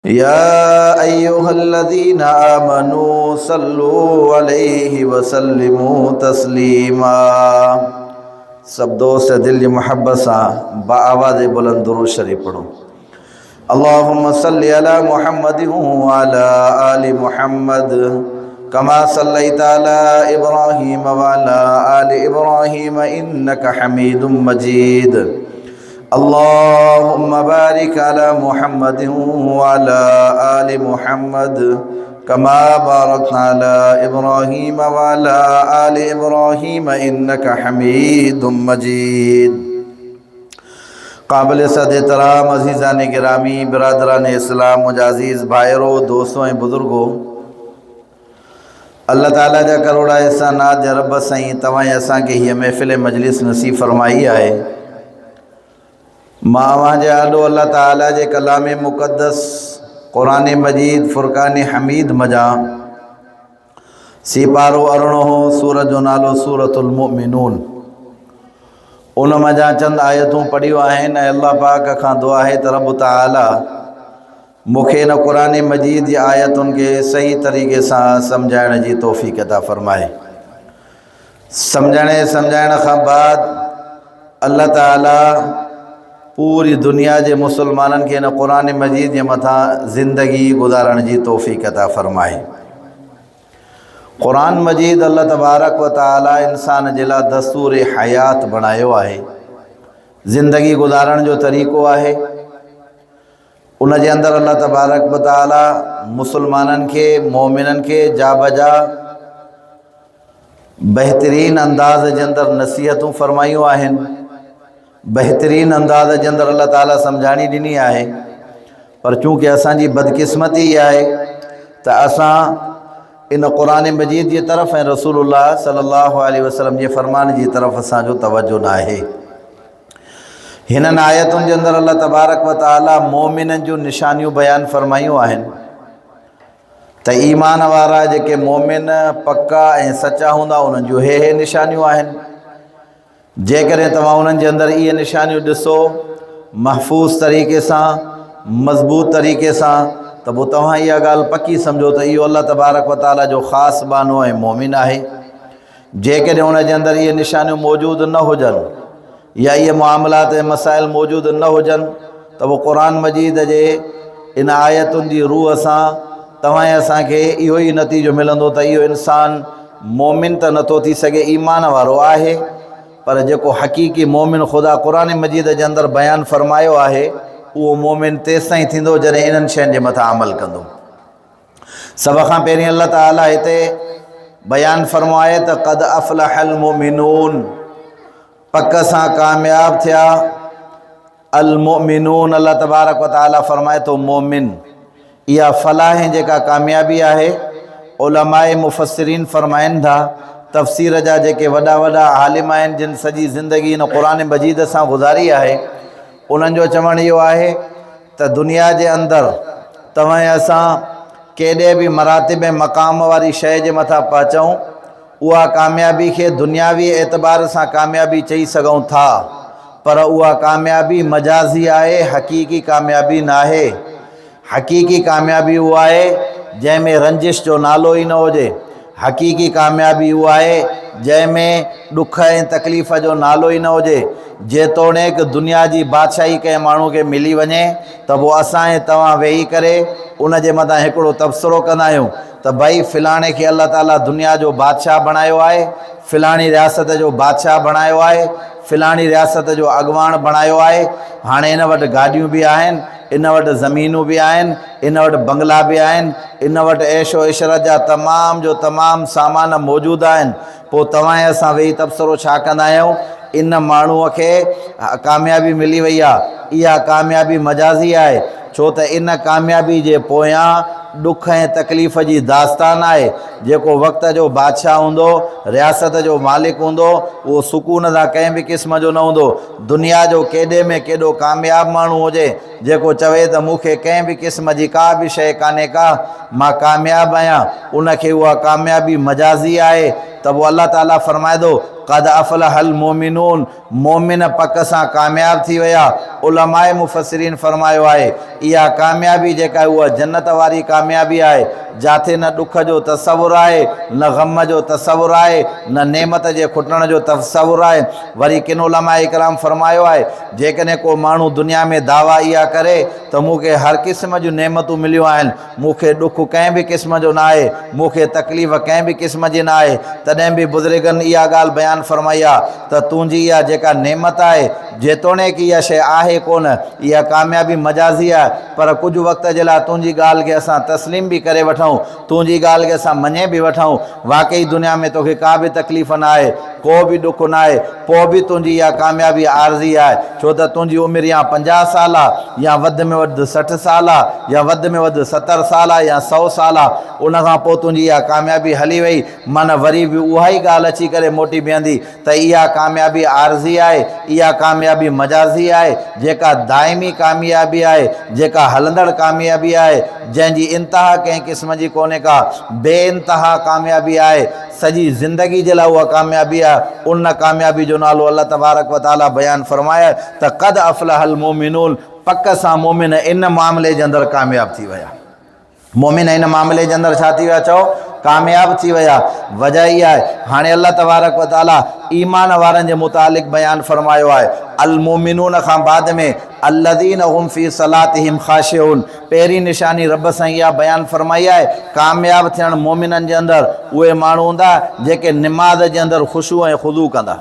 يا ايها الذين آمنوا صلوا عليه وسلموا تسليما سڀ دوست دل جي محبت سان باآواز بلند درود شريف پڙهو. اللهم صل على محمد وعلى آل محمد كما صليت على ابراهيم وعلى آل ابراهيم انك حميد مجيد. اللهم بارك على محمد وعلى آل محمد كما باركت على ابراهيم وعلى آل ابراهيم انك حميد مجيد. قابل صد احترام عزيزان گرامي، برادران اسلام، منهنجا عزيز ڀائرو، دوستو ۽ بزرگو، الله تعالي جا ڪروڙا احسانات جا رب سائين توهان ۽ اسان کي هيء محفل مجلس نصيب فرمائي آهي. مان اوهان جي آڏو الله تعالي جي ڪلام مقدس قرآن مجيد فرقان حميد مجان سيپارو ارڙهون سورت جو نالو سورت المؤمنون ان مجان چند آيتون پڙهيون آهن ۽ الله پاڪ کان دعا آهي ته رب تعالي مون کي هن قرآن مجيد جي آيتن کي صحيح طريقي سان سمجهائڻ جي توفيق عطا فرمائي. سمجهڻ ۽ سمجهائڻ کان بعد الله تعالي پوري دنيا جي مسلمانن کي هن قرآن مجيد جي مٿان زندگي گذارڻ جي توفيق عطا فرمائي. قرآن مجيد الله تبارڪ و تعالي انسان جي لاء دستور حيات بڻايو آهي، زندگي گذارڻ جو طريقو آهي. ان جي اندر الله تبارڪ و تعالي مسلمانن کي، مؤمنن کي جابجا بهترين انداز جي اندر نصيحتون فرمايون آهن، بهترين انداز جي اندر الله تعالي سمجهاڻي ڏني آهي. پر چونڪه اسان جي بدقسمتي اها آهي ته اسان ان قرآن مجيد جي طرف ۽ رسول الله صلي الله عليه وسلم جي فرمان جي طرف اسان جو توجه ناهي. هنن آيتن جي اندر الله تبارڪ و تعالي مؤمنن جون نشانيون بيان فرمايون آهن ته ايمان وارا جيڪي مؤمن پڪا ۽ سچا هوندا انهن جون هي هي نشانيون آهن. جيڪڏهن توهان انهن جي اندر اهي نشانيون ڏسو محفوظ طريقي سان، مضبوط طريقي سان، ته پوء توهان اها ڳالهه پڪي سمجهو ته اهو الله تبارڪ و تعالي جو خاص ٻانهو ۽ مؤمن آهي. جيڪڏهن ان جي اندر اهي نشانيون موجود نه هجن يا اهي معاملات ۽ مسائل موجود نه هجن ته پوء قرآن مجيد جي ان آيتن جي روح سان توهان ۽ اسان کي اهو ئي نتيجو ملندو ته اهو انسان مؤمن ته نٿو ٿي سگهي، ايمان وارو آهي، پر جيڪو حقيقي مؤمن خدا قرآن مجيد جي اندر بيان فرمايو آهي اهو مؤمن تيستائين ٿيندو جڏهن انهن شين جي مٿان عمل ڪندو. سڀ کان پهرين الله تعالي هتي بيان فرمائي ته قد افلح المؤمنون، پڪ سان ڪامياب ٿيا المؤمنون. الله تبارڪ و تعالي فرمائي ٿو مؤمن، اها فلاح جيڪا ڪاميابي آهي. علماء مفسرين فرمائن ٿا، تفسير جا جيڪي وڏا وڏا عالم آهن جن سڄي زندگي هن قرآن مجيد سان گذاري آهي، انهن جو چوڻ اهو آهي ته دنيا جي اندر توهين اسان ڪيڏي به مراتب ۽ مقام واري شيء جي مٿان پهچون، اها ڪاميابي کي دنياوي اعتبار سان ڪاميابي چئي سگهون ٿا، پر اها ڪاميابي مجازي آهي، حقيقي ڪاميابي ناهي. حقيقي ڪاميابي اها آهي جنهن ۾ رنجش جو نالو ئي نه هجي. حقيقي ڪاميابي اها آهي جنهن ۾ ڏک ۽ تڪليف جو نالو ئي نه هجي. جيتوڻيڪ دنيا جي بادشاهي ڪنهن ماڻهو کي ملي وڃي ته پوء اسان ۽ توهان ويهي ڪري ان جي مٿان هڪڙو تبصرو ڪندا آهيون ته ڀئي فلاڻي کي الله تعاليٰ دنيا جو بادشاهه بڻايو آهي، فلاڻي رياست جو بادشاهه بڻايو آهي، فلاڻي رياست جو اڳواڻ بڻايو آهي، هاڻي ان وٽ گاڏيون به آهن، ان وٽ زمينون به آهن، ان وٽ بنگلا به آهن، ان وٽ عيش و عشرت جا تمام جو تمام سامان موجود آهن، پوء توهان ۽ اسان ويهي تبصرو ڇا ڪندا آهيون؟ ان ماڻهوء کي ڪاميابي ملي وئي آهي، اها ڪاميابي مجازي آهي، ڇو ته ان ڪاميابي جي پويان ڏک ۽ تڪليف جي داستان آهي، جيڪو وقت جو بادشاهه هوندو، رياست جو مالڪ هوندو، اهو سڪون سان ڪنهن به قسم جو نه هوندو. دنيا جو ڪيڏي ۾ ڪيڏو ڪامياب ماڻهو هجي، جيڪو چوي ته مون کي ڪنهن به قسم جي ڪا به شيء ڪانهي ڪا، مان ڪامياب آهيان، ان کي اها ڪاميابي مجازي آهي ته پوء الله تعاليٰ فرمائي ٿو، قد افلح المومنون، مومن پڪ سان ڪامياب ٿي ويا. علماء مفسرين فرمايو آهي، اها ڪاميابي جيڪا آهي اها جنت واري ڪاميابي آهي، جاٿي نه ڏک جو تصور آهي، نه غم جو تصور آهي، نه نعمت جي کٽڻ جو تصور آهي. وري ڪن علماء ڪرام فرمايو آهي، جيڪڏهن ڪو ماڻهو دنيا ۾ دعويٰ اها ڪري ته مون کي هر قسم جون نعمتون مليون آهن، مون کي ڏک ڪنهن به قسم جو نه آهي، مون کي تڪليف ڪنهن به قسم جي نه آهي، تڏهن به بزرگن اها ڳالهه بيان فرمائي آهي ته تنهنجي اها جيڪا نعمت آهي، جيتوڻيڪ اها شيء آهي ڪونه، اها ڪاميابي مجازي آهي، پر ڪجهه وقت جي لاء تنهنجي ڳالهه کي اسان تسليم به ڪري وٺون، تنهنجي ڳالهه کي اسان مڃي به وٺون، واقعي دنيا ۾ توکي ڪا به تڪليف نه آهي، ڪو به ڏک نه آهي، پوء به تنهنجي اها ڪاميابي عارضي آهي، ڇو ته تنهنجي عمر يا 50 سال آهي، يا وڌ ۾ وڌ 60 سال آهي، يا وڌ ۾ وڌ 70 سال آهي يا سئو سال آهي، ان کان پوء تنهنجي اها ڪاميابي هلي وئي، معنيٰ وري به اها ئي ڳالهه اچي ڪري موٽي بيهندي ته اها ڪاميابي عارضي آهي، اها ڪاميابي مجازي آهي، جيڪا دائمي ڪاميابي آهي، جيڪا هلندڙ ڪاميابي آهي، جنهن جي انتها ڪنهن قسم جي ڪونهي ڪا، بي انتها ڪاميابي آهي، سڄي زندگي جي لاء اها ڪاميابي آهي، ان ڪاميابي جو نالو الله تبارڪ و تعاليٰ بيان فرمايو ته قد افلح المومنون پڪ سان مومن ان معاملي جي اندر ڪامياب ٿي ويا. مؤمن ان معاملي جي اندر ڇا ٿي ويا چئو؟ ڪامياب ٿي ويا. وجه اها آهي هاڻي الله تبارڪ و تعالي ايمان وارن جي متعلق بيان فرمايو آهي المؤمنون کان بعد ۾ الذين هم في صلاتهم خاشعون پهرين نشاني رب سائين اها بيان فرمائي آهي ڪامياب ٿيڻ مؤمنن جي اندر اهي ماڻهو هوندا جيڪي نماز جي اندر خشوع ۽ خضوع ڪندا.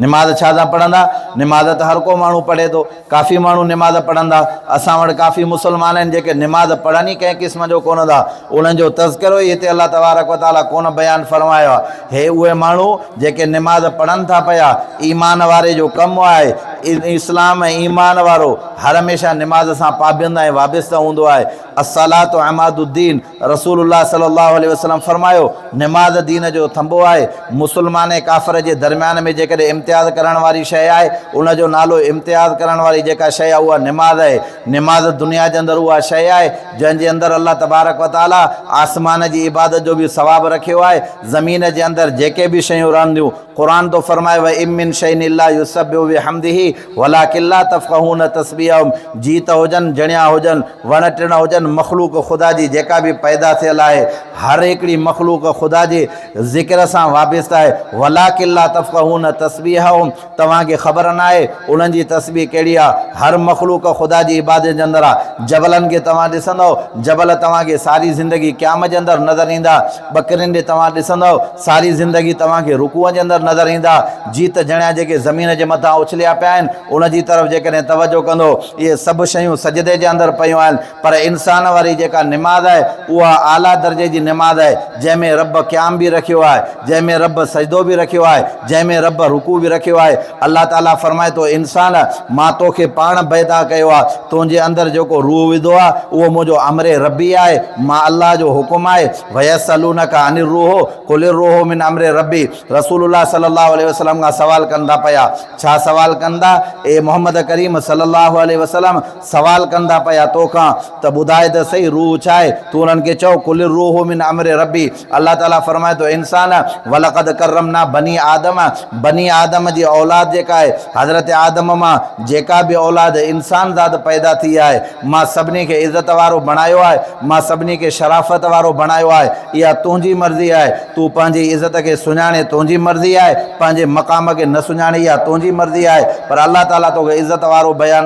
نماز ڇا سان پڙهندا؟ نماز ته هر ڪو ماڻهو پڙهي ٿو. ڪافي ماڻهو نماز پڙهن ٿا. اسان وٽ ڪافي مسلمان آهن جيڪي نماز پڙهن ئي ڪنهن قسم جو ڪونه ٿا. انهن جو تذڪرو ئي هتي الله تبارڪ و تعاليٰ ڪونه بيان فرمايو آهي. هي اهي ماڻهو جيڪي نماز پڙهن ٿا پيا، ايمان واري جو ڪم آهي. اسلام ۽ ايمان وارو هر هميشه نماز سان پابند ۽ وابسته هوندو آهي. الصلوة عماد الدين، رسول الله صلي الله عليه وسلم فرمايو، نماز دين جو ٿنڀو آهي، مسلمان ۽ ڪافر جي درميان ۾ جيڪڏهن امتياز ڪرڻ واري شيء آهي، ان جو نالو امتياز ڪرڻ واري جيڪا شيء آهي اها نماز آهي، نماز دنيا جي اندر اها شيء آهي، جنهن جي اندر الله تبارڪ و تعاليٰ آسمان جي عبادت جو به ثواب رکيو آهي، زمين جي اندر جيڪي به شيون رهنديون، قرآن ٿو فرمائي، وان من شيء الا يسبح بحمده ولڪن لا تفقهون تسبيحهم جيت هجن، جڻيا هجن، وڻ ٽڻ هجن، مخلوق خدا جي جيڪا به پيدا ٿيل آهي، هر هڪڙي مخلوق خدا جي ذڪر سان وابسته آهي، ولڪن لا تفقهون تسبيحهم توهان کي خبر ناهي انهن جي تسبيح ڪهڙي آهي، هر مخلوق خدا جي عبادت جي اندر آهي، جبلن کي توهان ڏسندؤ، جبل توهان کي ساري زندگي قيام جي اندر نظر ايندا، ٻڪرين ڏي توهان ڏسندؤ، ساري زندگي توهان کي رڪوع جي اندر نظر ايندا. جيت جڻيا جيڪي زمين جي مٿان اڇليا پيا آهن، ان جي طرف جيڪڏهن توجه ڪندؤ، اهي سڀ شيون سجدي جي اندر پيون آهن، پر انسان واري جيڪا نماز آهي، اها اعليٰ درجي جي نماز آهي، جنهن ۾ رب قيام به رکيو آهي، جنهن ۾ رب سجدو به رکيو آهي، جنهن ۾ رب رڪوع به رکيو آهي. الله تعاليٰ فرمائي ٿو، انسان! مان توکي پاڻ پيدا ڪيو آهي، تنهنجي اندر جيڪو روح وڌو آهي، اهو منهنجو امر ربي آهي، مان الله جو حڪم آهي، ويسألونک عن الروح قل الروح من امر ربي رسول الله صلي الله عليه وسلم کان سوال ڪن ٿا پيا، ڇا سوال ڪن ٿا؟ اي محمد ڪريم صلي الله عليه وسلم! سوال ڪن ٿا پيا توکان ته ٻڌاء ته سهي روح ڇا آهي؟ تون انهن کي چئو قل الروح من امر ربي الله تعاليٰ فرمائي ٿو انسان! ولقد ڪرمنا بني آدم بني آدم جي اولاد جيڪا آهي حضرت آدم مان جيڪا به اولاد انسان زاد پيدا ٿي آهي مان سڀني کي عزت وارو بڻايو آهي مان سڀني کي شرافت وارو بڻايو آهي اها تنهنجي مرضي آهي تون پنهنجي عزت کي سڃاڻي تنهنجي مرضي آهي پنهنجي مقام کي نه سڃاڻي اها تنهنجي مرضي آهي پر الله تعاليٰ توکي عزت وارو بيان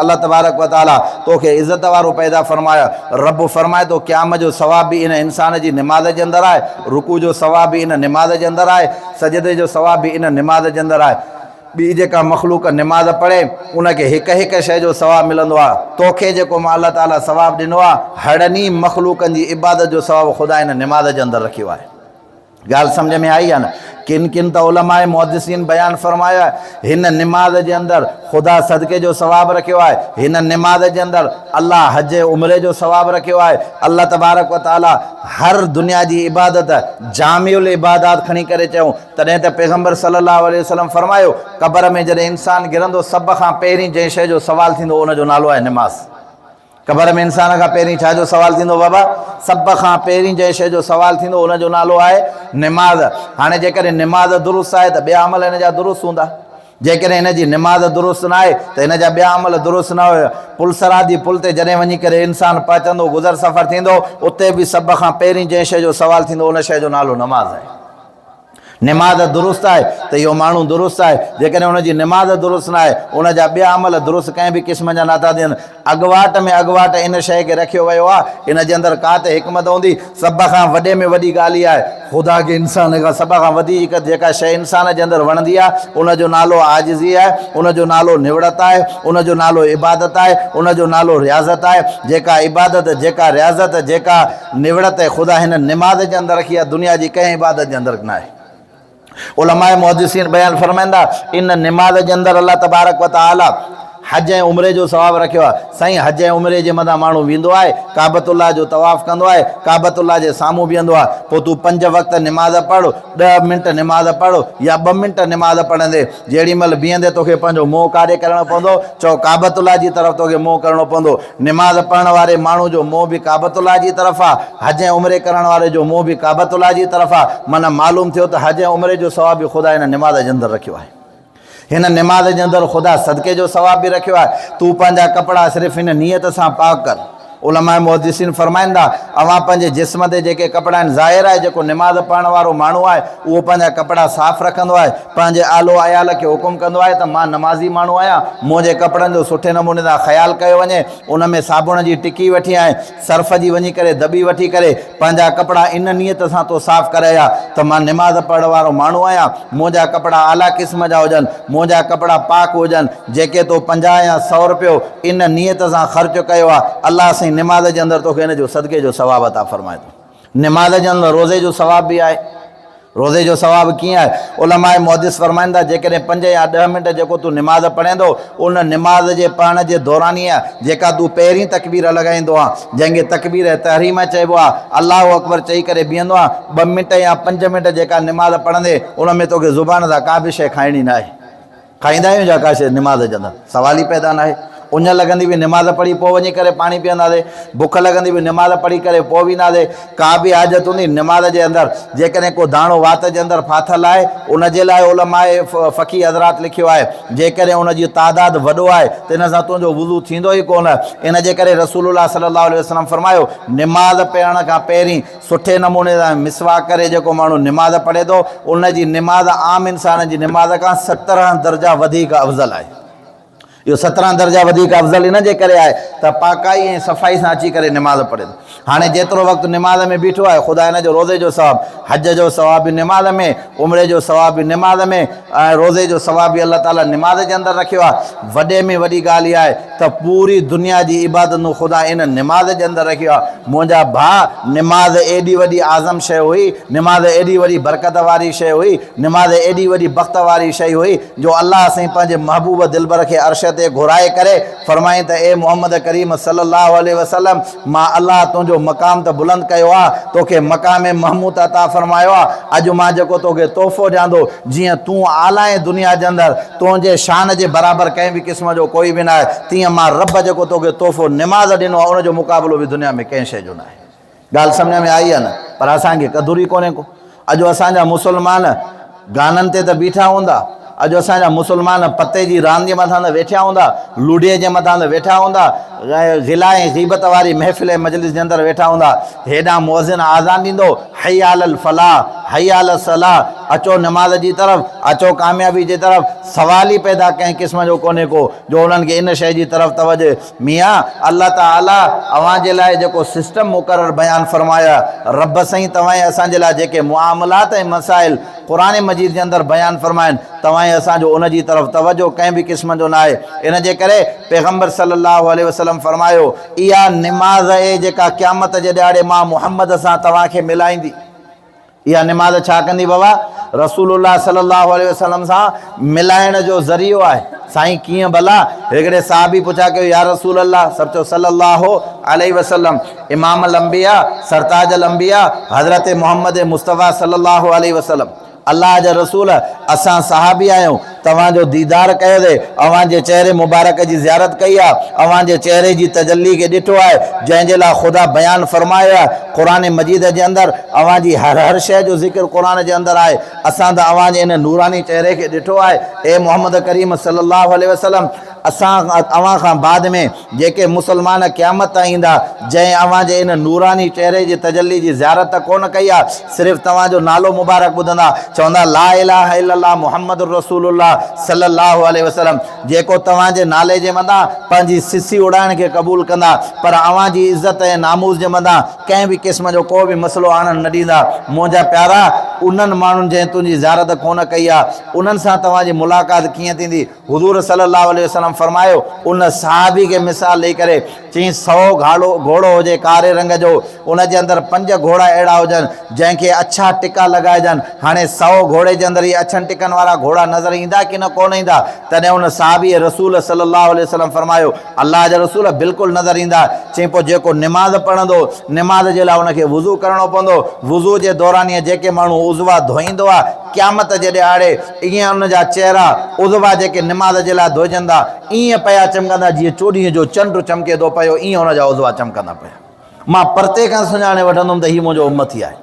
الله تبارڪ و تعاليٰ توکي عزت وارو پيدا فرمايو. رب فرمائي ٿو قيام جو ثواب به ان انسان جي نماز جي اندر آهي، رڪوع جو ثواب به ان نماز جي اندر آهي، سجدي جو ثواب به ان نماز جي اندر آهي. ٻي جيڪا مخلوق نماز پڙهي ان کي هڪ هڪ شيء جو ثواب ملندو آهي. توکي جيڪو مان الله تعاليٰ ثواب ڏنو آهي، هڙني مخلوقن جي عبادت جو ثواب خدا ان نماز جي اندر رکيو آهي. ڳالهه سمجهه ۾ آئي يا نه؟ ڪن ڪن ته علماء محدثين بيان فرمايو آهي، هن نماز جي اندر خدا صدقي جو ثواب رکيو آهي، هن نماز جي اندر الله حج ۽ عمري جو ثواب رکيو آهي، الله تبارڪ و تعالي هر دنيا جي عبادت جامع العبادات کڻي ڪري چيون، تڏهن ته پيغمبر صلي الله عليه وسلم فرمايو، قبر ۾ جڏهن انسان گرندو سڀ کان پهرين جنهن شيء جو سوال ٿيندو ان جو نالو آهي نماز. قبر ۾ انسان کان پهرين ڇا جو سوال ٿيندو بابا؟ سڀ کان پهرين جنهن شيء جو سوال ٿيندو ان جو نالو آهي نماز. هاڻي جيڪڏهن نماز درست آهي ته ٻيا عمل هن جا درست هوندا. جيڪڏهن هن جي نماز درست نه آهي ته هن جا ٻيا عمل درست نه هيا. پل صراط جي پل تي جڏهن وڃي ڪري انسان پهچندو، گذر سفر ٿيندو، اتي به سڀ کان پهرين جنهن شيء جو سوال ٿيندو ان شيء جو نالو نماز آهي. نماز درست آهي ته اهو ماڻهو درست آهي، جيڪڏهن ان جي نماز درست نه آهي، ان جا ٻيا عمل درست ڪنهن به قسم جا نه ٿا ٿين. اڳواٽ ۾ اڳواٽ ان شيء کي رکيو ويو آهي، ان جي اندر ڪا ته حڪمت هوندي. سڀ کان وڏي ۾ وڏي ڳالهه اها آهي، خدا کي انسان کان سڀ کان وڌيڪ جيڪا شيء انسان جي اندر وڻندي آهي، ان جو نالو عاجزي آهي، ان جو نالو نوڙت آهي، ان جو نالو عبادت آهي، ان جو نالو رياضت آهي. جيڪا عبادت، جيڪا رياضت، جيڪا نوڙت خدا هن نماز جي اندر رکي آهي، دنيا جي ڪنهن عبادت جي اندر ناهي. علماء محدثين بيان فرمائن ٿا، ان نماز جي اندر الله تبارڪ و تعالي حج ۽ عمري جو ثواب رکيو آهي. سائين حج ۽ عمري جي مٿان ماڻهو ويندو آهي، ڪعبة الله جو طواف ڪندو آهي، ڪعبة الله جي سامهون بيهندو آهي، پوء تون پنج وقت نماز پڙهه، ڏهه منٽ نماز پڙهه يا ٻه منٽ نماز پڙهندي، جهڙي مهل بيهندي توکي پنهنجو منهن ڪاڏي ڪرڻو پوندو؟ چئو ڪعبة الله جي طرف توکي منهن ڪرڻو پوندو. نماز پڙهڻ واري ماڻهو جو منهن به ڪعبة الله جي طرف آ، حج ۽ عمري ڪرڻ واري جو منهن به ڪعبة الله جي طرف آ، معنيٰ معلوم ٿيو ته حج ۽ عمري جو ثواب به خدا هن نماز جي اندر رکيو آهي. هن نماز جي اندر خدا صدقي جو ثواب به رکيو آهي. تون پنهنجا ڪپڙا صرف هن نيت سان پاڪ ڪر. علماء محدثين فرمائن ٿا، اوهان پنهنجي جسم تي جيڪي ڪپڙا آهن، ظاهر آهي جيڪو نماز پڙهڻ وارو ماڻهو آهي، اهو پنهنجا ڪپڙا صاف رکندو آهي، پنهنجي اهل و عيال کي حڪم ڪندو آهي ته مان نمازي ماڻهو آهيان، منهنجي ڪپڙن جو سٺي نموني سان خيال ڪيو وڃي، ان ۾ صابڻ جي ٽڪي وٺي ۽ سرف جي وڃي ڪري دٻي وٺي ڪري پنهنجا ڪپڙا ان نيت سان تو صاف ڪرايا ته مان نماز پڙهڻ وارو ماڻهو آهيان، منهنجا ڪپڙا اعليٰ قسم جا هجن، منهنجا ڪپڙا پاڪ هجن، جيڪي تو 50 يا سئو رپيو ان نيت سان خرچ ڪيو آهي، الله سائين نماز جي اندر توکي ان جو صدقي جو ثواب عطا فرمائي ٿو. نماز جي اندر روزي جو ثواب به آهي. روزي جو ثواب ڪيئن آهي؟ علماء محدث فرمائن ٿا، جيڪڏهن پنج يا ڏهه منٽ جيڪو تون نماز پڙهين ٿو، ان نماز جي پڙهڻ جي دورانيء جيڪا تون پهرين تڪبير لڳائيندو آن، جنهن کي تڪبير تحريمه چئبو آهي، الله اڪبر چئي ڪري بيهندو آن، ٻه منٽ يا پنج منٽ جيڪا نماز پڙهندين، ان ۾ توکي زبان سان ڪا به شيء کائڻي ناهي. کائيندا آهيون ڇا ڪا شيء نماز جي اندر؟ سوال ئي پيدا ناهي. اڃ لڳندي به نماز پڙهي پوء وڃي ڪري پاڻي پيئنداسين، بک لڳندي به نماز پڙهي ڪري پوء وينداسين، ڪا به حاجت هوندي نماز جي اندر جيڪڏهن ڪو داڻو وات جي اندر ڦاٿل آهي ان جي لاء علماء فقيه حضرات لکيو آهي جيڪڏهن ان جي تعداد وڏو آهي ته ان سان تنهنجو وضو ٿيندو ئي ڪونه ان جي ڪري رسول الله صلي الله عليه وسلم فرمايو نماز پڙهڻ کان پهرين سٺي نموني سان مسواڪ ڪري جيڪو ماڻهو نماز پڙهي ٿو ان جي نماز عام انسان جي نماز کان 17 درجا وڌيڪ افضل آهي. اهو 17 درجا وڌيڪ افضل ان جي ڪري آهي ته پاڪائي ۽ صفائي سان اچي ڪري نماز پڙهي ٿو. هاڻي جيترو وقت نماز ۾ بيٺو آهي خدا ان جو روزي جو ثواب، حج جو ثواب به نماز ۾، عمري جو ثواب به نماز ۾ ۽ روزي جو ثواب به الله تعالي نماز جي اندر رکيو آهي. وڏي ۾ وڏي ڳالهه اها آهي ته پوري دنيا جي عبادتون خدا ان نماز جي اندر رکيو آهي. منهنجا ڀاء نماز ايڏي وڏي اعظم شيء هئي، نماز ايڏي وڏي برڪت واري شيء هئي، نماز ايڏي وڏي بخت واري شيء هئي جو الله سائين پنهنجي محبوب دلبر کي عرش تي گهرائي ڪري فرمائين ته اي محمد ڪريم صلي الله عليه وسلم مان الله تنهنجو مقام ته بلند ڪيو آ، توکي مقام محمود عطا فرمايو آ، اڄ مان جيڪو توکي تحفو ڏيان ٿو، جيئن تون اعليٰ آهين دنيا جي اندر، تنهنجي شان جي برابر ڪنهن به قسم جو ڪوئي به ناهي، تيئن مان رب جيڪو توکي تحفو نماز ڏنو آ، ان جو مقابلو به دنيا ۾ ڪنهن شيء جو ناهي. ڳالهه سمجهه ۾ آئي يا نه؟ پر اسان کي قدر ئي ڪونهي ڪو. اڄ اسان جا مسلمان گانن تي ته بيٺا هوندا، اڄ اسان جا مسلمان پتي جي راند جي مٿان ته ويٺيا هوندا، لوڊي جي مٿان ته ويٺا هوندا، غلا ۽ غيبت واري محفل ۽ مجلس جي اندر ويٺا هوندا. هيڏانهن مؤذن آذان ڏيندو، حي علی الفلاح، حي علی الصلاح، اچو نماز جي طرف، اچو ڪاميابي جي طرف، سوال ئي پيدا ڪنهن قسم جو ڪونهي ڪو جو انهن کي ان شيء جي طرف توجه ميان! الله تعاليٰ اوهان جي لاء جيڪو سسٽم مقرر بيان فرمايو آهي، رب سائين توهان ۽ اسان جي لاء جيڪي معاملات ۽ مسائل قرآن مجيد جي اندر بيان فرمايا آهن، توهان ۽ اسان جو ان جي طرف توجه ڪنهن به قسم جو ناهي. ان جي ڪري پيغمبر صلّي الله عليه وسلّم فرمايو، اها نماز اهي جيڪا قيامت جي ڏهاڙي مان محمّد سان توهان کي ملائيندي. اها نماز ڇا ڪندي بابا؟ رسول الله صلي الله عليه وسلم سان ملائڻ جو ذريعو آهي. سائين ڪيئن ڀلا؟ هڪڙي صحابي پڇا ڪيو يا رسول الله سڀ چئو صلي الله عليه وسلم امام الانبياء سرتاج الانبياء حضرت محمد مصطفيٰ صلي الله عليه وسلم. الله جا رسول! اسان صحابي آهيون، توهان جو ديدار ڪيوسي، اوهان جي چهري مبارڪ جي زيارت ڪئي آهي، اوهان جي چهري جي تجلي کي ڏٺو آهي، جنهن جي لاء خدا بيان فرمايو آهي، قرآن مجيد جي اندر اوهان جي هر هر شيء جو ذڪر قرآن جي اندر آهي، اسان ته اوهان جي ان نوراني چهري کي ڏٺو آهي، اي محمد ڪريم صلّي الله عليه وسلّم! اسان اوهان کان بعد ۾ جيڪي مسلمان قيامت تائين ايندا، جنهن اوهان جي ان نوراني چهري جي تجلي جي زيارت ته ڪونه ڪئي آ، صرف توهان جو نالو مبارڪ ٻڌندا، چوندا لا اله الا الله محمد رسول الله صلي الله عليه وسلم، جيڪو توهان جي نالي جي مٿان پنهنجي سسي اڙائڻ کي قبول ڪندا، پر اوهان جي عزت ۽ ناموس جي مٿان ڪنهن به قسم جو ڪو به مسئلو آڻڻ نه ڏيندا. منهنجا پيارا! انهن ماڻهن جنهن تنهنجي زيارت ڪونه ڪئي آ، انهن سان توهان جي ملاقات ڪيئن ٿيندي؟ حضور صلي الله عليه وسلم فرمايو، ان صحابي کي مثال ڏئي ڪري چيائين، سو گهاڙو گهوڙو هجي ڪاري رنگ جو، ان جي اندر پنج گهوڙا اهڙا هجن، جنهن کي اڇا ٽڪا لڳائجن، هاڻي سو گهوڙي جي اندر اهي اڇن ٽڪن وارا گهوڙا نظر ايندا ڪي نه ڪونه ايندا؟ تڏهن ان صحابي رسول صلي الله عليه وسلم فرمايو، الله جا رسول بلڪل نظر ايندا. چيائين، پوء جيڪو نماز پڙهندو، نماز جي لاء ان کي وضو ڪرڻو پوندو، وضو جي دورانيء جيڪي ماڻهو عضوا ڌوئيندو آهي، قيامت جي ڏهاڙي ائين ان جا چهرا، عضوا جيڪي نماز جي لاء ڌوئجن ٿا، ائين پيا چمڪندا جيئن چوڏهينء جو چنڊ چمڪي ٿو پيو، ائين ان جا عضوا چمڪندا پيا. مان پرتي کان سڃاڻي وٺندم ته هي منهنجو امتي آهي.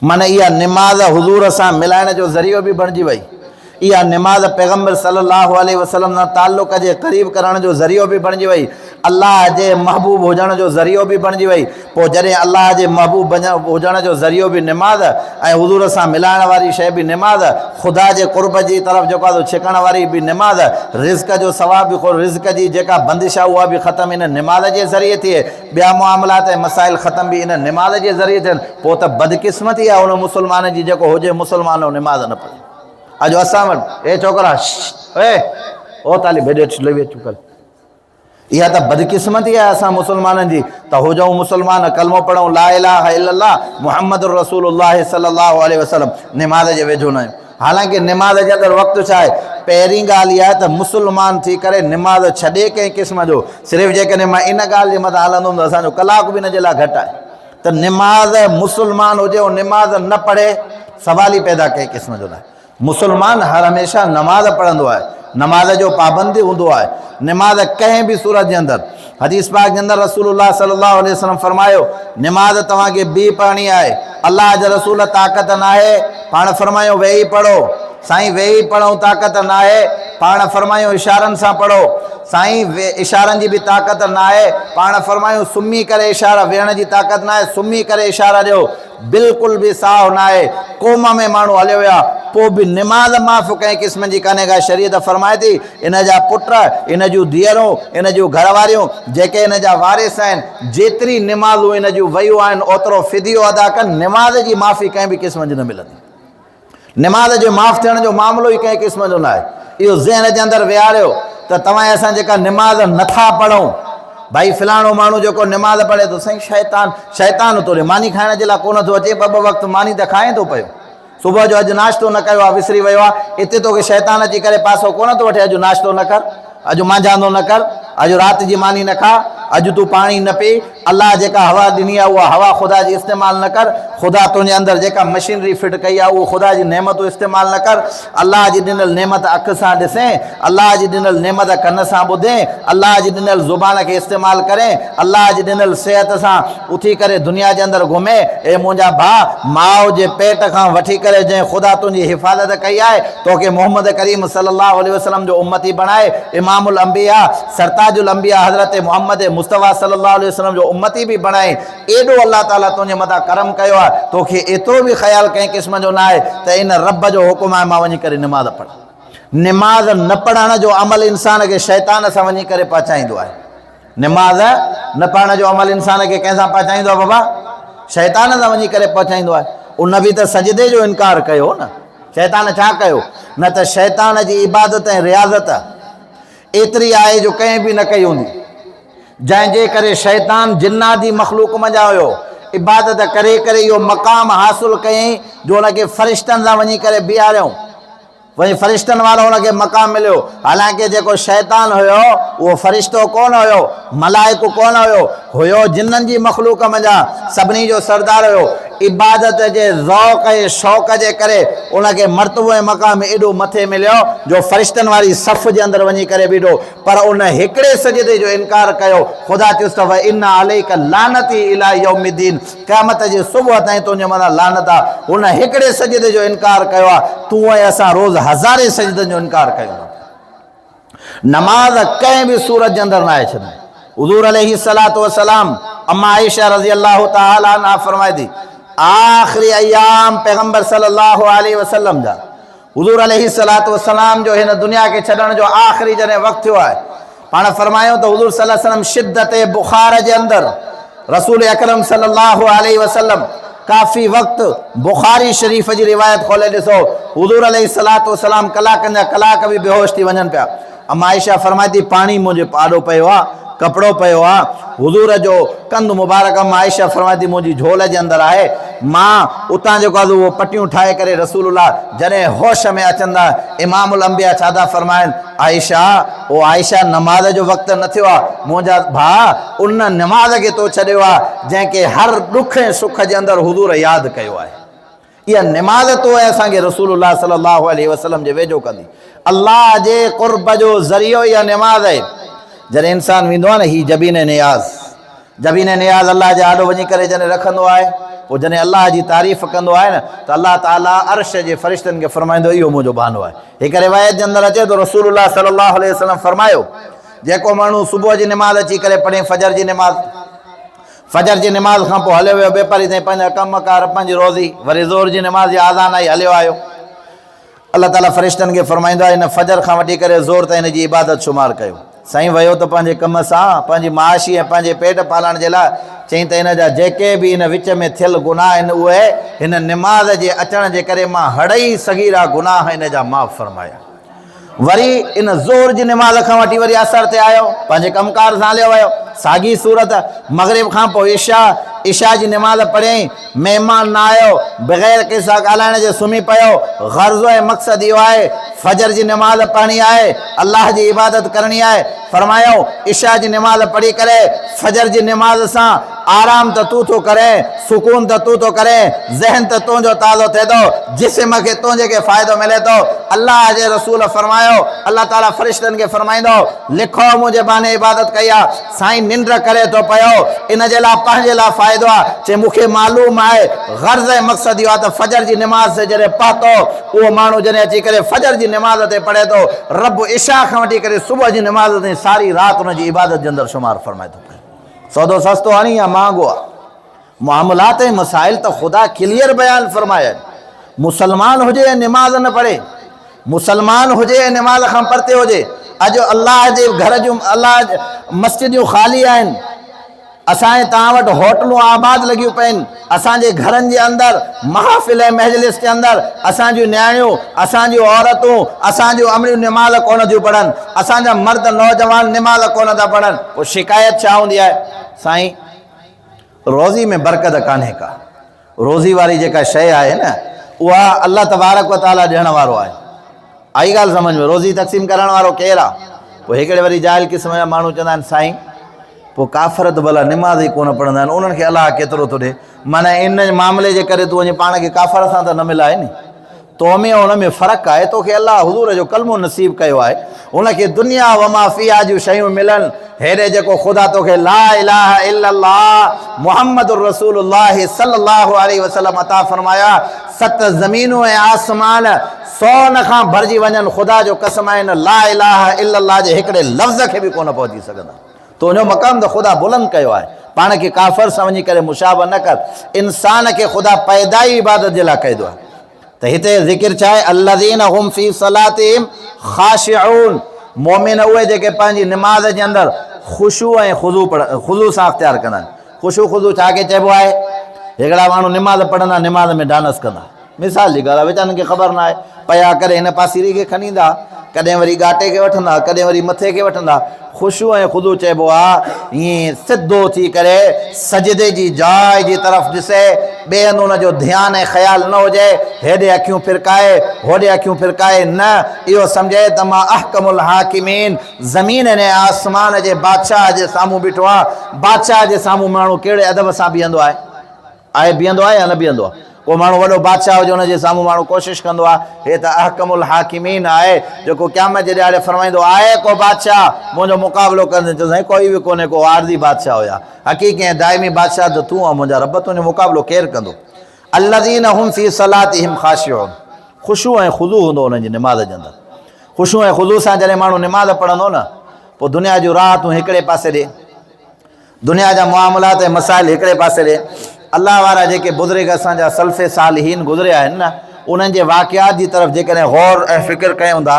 معنيٰ اها نماز حضور سان ملائڻ جو ذريعو به بڻجي وئي. اها نماز پيغمبر صلي الله عليه وسلم سان تعلق جي قريب ڪرڻ جو ذريعو به بڻجي وئي. الله جي محبوب هجڻ جو ذريعو به بڻجي وئي. پوء جڏهن الله جي محبوب هجڻ جو ذريعو به نماز ۽ حضور سان ملائڻ واري شيء به نماز، خدا جي قرب جي طرف جيڪو آهي سو ڇڪڻ واري به نماز، رزق جو ثواب به رزق جي جيڪا بندش آهي اها به ختم ان نماز جي ذريعي ٿئي، ٻيا معاملات ۽ مسائل ختم به ان نماز جي ذريعي ٿين، پوء ته بدقسمتي آهي ان مسلمان جي جيڪو هجي مسلمان ۽ نماز نه پڙهي. اڄ اسان وٽ اي ڇوڪرا شش اي او طالب هيڏي اچ لوي اچ ڪر. اها ته بدقسمتي آهي اسان مسلمانن جي ته هجون مسلمان ڪلمو پڙهون لا اله الا الله محمد رسول الله صلي الله عليه وسلم نماز جي ويجهو نه آهيون حالانڪه نماز جي اندر وقت ڇا آهي پهرين ڳالهه اها آهي ته مسلمان ٿي ڪري نماز ڇڏي ڪنهن قسم جو صرف جيڪڏهن مان ان ڳالهه جي مٿان هلندم ته اسان جو ڪلاڪ به ان جي لاء گهٽ آهي ته نماز مسلمان هجي ۽ نماز نه پڙهي سوال ئي پيدا ڪنهن قسم جو نه آهي مسلمان هر هميشه نماز پڙهندو آهي، نماز جو پابند هوندو آهي، نماز ڪنهن به صورت جي اندر، حديث پاڪ جي اندر رسول الله صلي الله عليه وسلم فرمايو، نماز توهان کي بيهي پڙهڻي آهي، الله جا رسول طاقت ناهي، پاڻ فرمايو ويهي پڙهو، سائين ويهي پڙهون طاقت ناهي، پاڻ فرمايو اشارن سان پڙهو، سائين اشارن جي به طاقت ناهي، پاڻ فرمايو سمهي ڪري اشارا، ويهڻ جي طاقت ناهي، سمهي ڪري اشارا ڏيو. بلڪل به ساهه ناهي، ڪوما ۾ ماڻهو هليو ويو آهي، پوء به نماز معاف ڪنهن قسم جي ڪانهي ڪا، شريعت فرمائي ٿي، ان جا پٽ، ان جون ڌيئرون، ان جون گهر واريون، جيڪي ان جا وارث آهن، جيتري نمازون ان جون ويون آهن، اوترو فديو ادا ڪن، نماز جي معافي ڪنهن به قسم جي نه ملندي. نماز جي معاف ٿيڻ جو معاملو ئي ڪنهن قسم جو ناهي. اهو ذهن جي اندر ويهاريو ته توهان ۽ اسان جيڪا نماز نٿا پڙهون، ڀائي فلاڻو ماڻهو جيڪو نماز پڙهي ٿو، سائين شيطان، شيطان توڏي ماني کائڻ جي لاء ڪونه ٿو اچي، ٻه ٻه وقت ماني ته کائين ٿو پيو. صبح جو اڄ ناشتو نه ڪيو آهي، وسري ويو آهي، اتي توکي شيطان اچي ڪري پاسو ڪونه ٿو وٺي، اڄ ناشتو نه ڪر. اڄ مانجهاندو نه ڪر، اڄ رات جي ماني نه کاء، اڄ تون پاڻي نه پي، الله جيڪا هوا ڏني آهي اها هوا خدا جي استعمال نه ڪر، خدا تنهنجي اندر جيڪا مشينري فٽ ڪئي آهي اهو خدا جي نعمتون استعمال نه ڪر، الله جي ڏنل نعمت اک سان ڏسين، الله جي ڏنل نعمت ڪن سان ٻڌين، الله جي ڏنل زبان کي استعمال ڪرين، الله جي ڏنل صحت سان اٿي ڪري دنيا جي اندر گهمين، اي منهنجا ڀاء! ماء جي پيٽ کان وٺي ڪري جنهن خدا تنهنجي حفاظت ڪئي آهي، توکي محمد ڪريم صلي الله عليه وسلم جو امتي بڻائي، امام الانبياء، سرتاج الانبياء حضرت محمد مصطفيٰ صلي الله عليه وسلم جو امتي به بڻائي، ايڏو الله تعاليٰ تنهنجي مٿان ڪرم ڪيو آهي، توکي ايترو به خيال ڪنهن قسم جو ناهي ته ان رب جو حڪم آهي مان وڃي ڪري نماز پڙهان. نماز نه پڙهڻ جو عمل انسان کي شيطان سان وڃي ڪري پهچائيندو آهي. نماز نه پڙهڻ جو عمل انسان کي ڪنهن سان پهچائيندو آهي بابا؟ شيطان سان وڃي ڪري پهچائيندو آهي. ان به ته سجدي جو انڪار ڪيو نه. شيطان ڇا ڪيو؟ نه ته شيطان جي عبادت ۽ رياضت ايتري آهي جو ڪنهن به نه ڪئي هوندي. جنهن جي ڪري شيطان جنات جي مخلوق منجهان هيو. عبادت ڪري ڪري اهو مقام حاصل ڪيائين جو ان کي فرشتن سان وڃي ڪري بيهاريائون. وري فرشتن وارو ان کي مقام مليو، حالانڪه جيڪو شيطان هيو اهو فرشتو ڪونه هيو، ملائڪ ڪونه هيو، هيو جنن جي مخلوق منجهان سڀني جو سردار هيو. عبادت جي ذوق ۽ شوق جي ڪري ان کي مرتبو ۽ مقام ايڏو مٿي مليو جو فرشتن واري صف جي اندر وڃي ڪري بيٺو پر ان هڪڙي سجدي جو انڪار ڪيو، خدا چيس ته وان عليک لعنتي الي يوم الدين قيامت جي صبح تائين تنهنجي مٿان لعنت آ، هن هڪڙي سجدي جو انڪار ڪيو آ، تون ۽ اسان روز هزارين سجدن جو انڪار ڪيون ٿا. نماز ڪنهن به صورت جي اندر ناهي ڇڏڻي. حضور عليه الصلوة والسلام اما عائشه رضي الله تعالٰي عنها فرمائي ٿي، آخري ايام پيغمبر صلي الله عليه وسلم جا، حضور عليه الصلوة والسلام جو هن دنيا کي ڇڏڻ جو آخري جڏهن وقت ٿيو آهي، پاڻ فرمايو ته حضور صلي الله عليه وسلم شدت بخار جي اندر رسول اڪرم صلي الله عليه وسلم ڪافي وقت بخاري شريف جي روايت کولي ڏسو حضور عليه الصلوة والسلام ڪلاڪن جا ڪلاڪ به بيهوش ٿي وڃن پيا. اما عائشه فرمائي ٿي پاڻي منهنجي آڏو پيو آ، ڪپڙو پيو آ، حضور جو ڪنڌ مبارڪ اما عائشه فرمائي ٿي منهنجي جهول جي اندر آهي، مان اتان جيڪو آهي اهو پٽيون ٺاهي ڪري رسول الله جڏهن هوش ۾ اچن ٿا امام الانبياء ڇا ٿا فرمائن عائشه او عائشه نماز جو وقت نه ٿيو آ، منهنجا ڀاء ان نماز کي تو ڇڏيو آ جنهن کي هر ڏک ۽ سک جي اندر حضور ياد ڪيو آهي. اها نماز تو ۽ اسان کي رسول الله صلي الله عليه وسلم جي ويجهو ڪندي. الله جي قرب جو ذريعو اها نماز آهي. جڏهن انسان ويندو آهي نه هي جبين نياز جبين نياز الله جي آڏو وڃي ڪري جڏهن رکندو آهي پوء جڏهن الله جي تعريف ڪندو آهي نه ته الله تعالي عرش جي فرشتن کي فرمائيندو اهو منهنجو ٻانهو آهي. هڪ روايت جي اندر اچي ٿو رسول الله صلي الله عليه وسلم فرمايو جيڪو ماڻهو صبح جي نماز اچي ڪري پڙهي فجر جي نماز فجر جي نماز کان پوء هليو ويو ٻيپهري تائين پنهنجا ڪم ڪار پنهنجي روزي وري ظهر جي نماز جي آذان آئي هليو آيو الله تعالي فرشتن کي فرمائيندو آهي هن فجر کان وٺي ڪري ظهر تائين هن جي عبادت شمار ڪيو سائين ويو ته پنهنجي ڪم سان پنهنجي معاشي ۽ پنهنجي پيٽ پالڻ جي لاء چئين ته هن جا جيڪي به هن وچ ۾ ٿيل گناهه آهن اهي هن نماز جي اچڻ جي ڪري مان هڙئي صغيرا گناهه هن جا معاف فرمايا. وري ان ظهر جي نماز کان وٺي وري عصر تي آيو، پنهنجي ڪم ڪار سان هليو ويو. ساڳي صورت مغرب کان پوء عشاء، عشاء جي نماز پڙهيائين، مهمان نه آيو، بغير ڪنهن سان ڳالهائڻ جي سمهي پيو. غرض ۽ مقصد اهو آهي، فجر جي نماز پڙهڻي آهي، الله جي عبادت ڪرڻي آهي. فرمايائون، عشاء جي نماز پڙهي ڪري فجر جي نماز سان آرام ته تون ٿو ڪرين، سڪون ته تون ٿو ڪرين، ذهن ته تنهنجو تازو ٿئي ٿو، جسم کي تنهنجي کي فائدو ملي ٿو. الله جي رسول فرمايو، الله تعاليٰ فرشتن کي فرمائيندو، لکو منهنجي ٻانهي عبادت ڪئي آ، سائين ننڊ ڪري ٿو پيو، ان جي لاء پنهنجي لاء فائدو آ، چي مون کي معلوم آهي، غرض ۽ مقصد اهو آ ته فجر جي نماز تي جڏهن پهتو، اهو ماڻهو جڏهن اچي ڪري فجر جي نماز تي پڙهي ٿو، رب عشاء کان وٺي ڪري صبح جي نماز تائين ساري رات ان جي عبادت جي اندر شمار فرمائي ٿو پيو. سودو سستو هڻي يا مهانگو آ؟ معاملات ۽ مسائل ته خدا ڪليئر بيان فرمايا آهن. مسلمان هجي ۽ نماز نه پڙهي، مسلمان هجي ۽ نماز کان پرتي هجي، اڄ الله جي گهر جون الله مسجديون خالي آهن، اسان ۽ توهان وٽ هوٽلون آباد لڳيون پين، اسان جي گهرن جي اندر محافل ۽ مجلس جي اندر اسان جون نياڻيون، اسان جون عورتون، اسان جون امڙيون نماز ڪونه ٿيون پڙهن، اسان جا مرد نوجوان نماز ڪونه ٿا پڙهن، پوء شڪايت ڇا هوندي آهي؟ سائين روزي ۾ برڪت ڪانهي ڪا، روزي واري جيڪا شيء آهي نه اها الله تبارڪ و تعاليٰ ڏيڻ وارو آهي. آئي ڳالهه سمجهه ۾؟ روزي تقسيم ڪرڻ وارو ڪير آ؟ پوء هڪڙي وري جاهل قسم جا ماڻهو چوندا آهن سائين پوء ڪافر ته ڀلا نماز ئي ڪونه پڙهندا آهن انهن کي الله ڪيترو ٿو ڏي؟ معنيٰ ان معاملي جي ڪري تون وڃي پاڻ کي ڪافر سان ته نه ملائي ني. تو ۾ ۽ ان ۾ فرق آهي، توکي الله حضور جو ڪلمو نصيب ڪيو آهي، ان کي دنيا وما فيها جون شيون ملن، هيڏي جيڪو خدا توکي لا اله الا الله محمد رسول الله صلي الله عليه وسلم عطا فرمايا، ست زمينون ۽ آسمان سون کان ڀرجي وڃن، خدا جو قسم آهي ان لا اله الا الله جي هڪڙي لفظ کي به ڪونه پهچي سگهندا. تنهنجو مقام ته خدا بلند ڪيو آهي، پاڻ کي ڪافر سان وڃي ڪري مشابه نه ڪر، انسان کي خدا پيدا ئي عبادت جي لاء ڪيو آهي. ته هتي ذڪر ڇا آهي؟ الذين هم في صلاتهم خاشعون مؤمن اهي جيڪي پنهنجي نماز جي اندر خشوع ۽ خضوع پڙ خضوع سان اختيار ڪندا آهن. خشوع خضوع ڇا کي چئبو آهي؟ هڪڙا ماڻهو نماز پڙهندا نماز ۾ ڊانس ڪندا. مثال جي ڳالهه آهي ويچارن کي خبر ناهي پيا ڪري هن پاسيري کي کڻي ايندا ڪڏهن وري ڳاٽي کي وٺندا ڪڏهن وري مٿي کي وٺندا خشوع ۽ خضوع چئبو آ ائين سڌو ٿي ڪري سجدي جي جاء جي طرف ڏسي ٻئي هنڌ ان جو ڌيان ۽ خيال نه هجي هيڏي اکيون ڦرڪائي هوڏي اکيون ڦرڪائي نه اهو سمجهي ته مان احڪم الحاڪمين زمين ۽ آسمان جي بادشاهه جي سامهون بيٺو آهيان بادشاهه جي سامهون ماڻهو ڪهڙي ادب سان بيهندو آهي. آهي بيهندو آهي يا نه بيهندو آهي؟ ڪو ماڻهو وڏو بادشاهه هجي ان جي سامهون ماڻهو ڪوشش ڪندو آهي، هي ته احڪم الحاڪمين آهي جيڪو قيامت جي ڏهاڙي فرمائيندو آهي ڪو بادشاهه منهنجو مقابلو ڪندين چوندو سائين ڪوئي به ڪونهي ڪو عارضي بادشاهه هيا حقيقي ۽ دائمي بادشاهه ته تون آهين منهنجا رب تنهنجو مقابلو ڪير ڪندو؟ الذين هم في صلاتهم خاشعون خشوع ۽ خضوع هوندو انهن جي نماز جي اندر خشوع ۽ خضوع سان جڏهن ماڻهو نماز پڙهندو نه پوء دنيا جون راحتون هڪڙي پاسي ڏي دنيا جا معاملات ۽ مسائل هڪڙي پاسي ڏي، الله وارا جيڪي بزرگ اسان جا سلف صالحين گذريا آهن نه انهن جي واقعات جي طرف جيڪڏهن غور ۽ فڪر ڪيون ٿا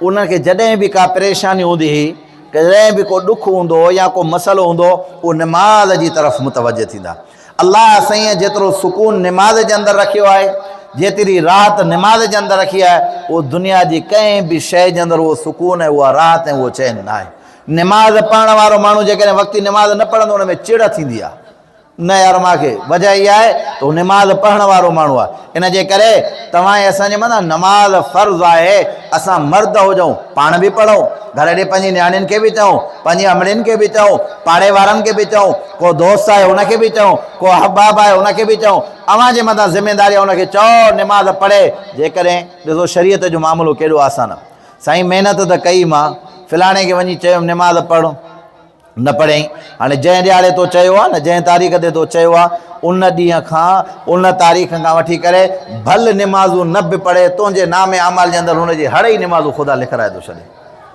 انهن کي جڏهن به ڪا پريشاني هوندي هئي ڪڏهن به ڪو ڏک هوندو هو يا ڪو مسئلو هوندو هو اهو نماز جي طرف متوجه ٿيندا الله سائين جيترو سڪون نماز جي اندر رکيو آهي جيتري راحت نماز جي اندر رکي آهي اهو دنيا جي ڪنهن به شيء جي اندر اهو سڪون ۽ اها راحت ۽ اهو چين ناهي نماز پڙهڻ وارو ماڻهو جيڪڏهن وقتي نماز نه پڙهندو ان ۾ چڙ ٿيندي آهي نه يار مان کي وجه اها آهي ته هو نماز پڙهڻ وارو ماڻهو آهي ان جي ڪري توهان ۽ اسان جي مٿان نماز فرض آهي اسان مرد هجون پاڻ به پڙهون گهر ڏي پنهنجي نياڻين کي به چئون پنهنجي امڙين کي به چئون پاڙي وارن کي به چئون ڪو دوست آهي ان کي به چئون ڪو احباب آهي ان کي به چئون اوهان جي مٿان ذميداري آهي ان کي چئو نماز پڙهي جيڪڏهن ڏسو شريعت جو معاملو ڪيڏو آسان آهي سائين محنت ته ڪئي مان، فلاڻي کي وڃي چيم نماز پڙهه، نه پڙهيائين. هاڻي جنهن ڏهاڙي تو چيو آهي نه، جنهن تاريخ تي تو چيو آهي، ان ڏينهن کان، ان تاريخ کان وٺي ڪري ڀل نمازون نه به پڙهي، تنهنجي نام اعمال جي اندر هن جي هڙئي نمازون خدا لکرائي ٿو ڇڏي.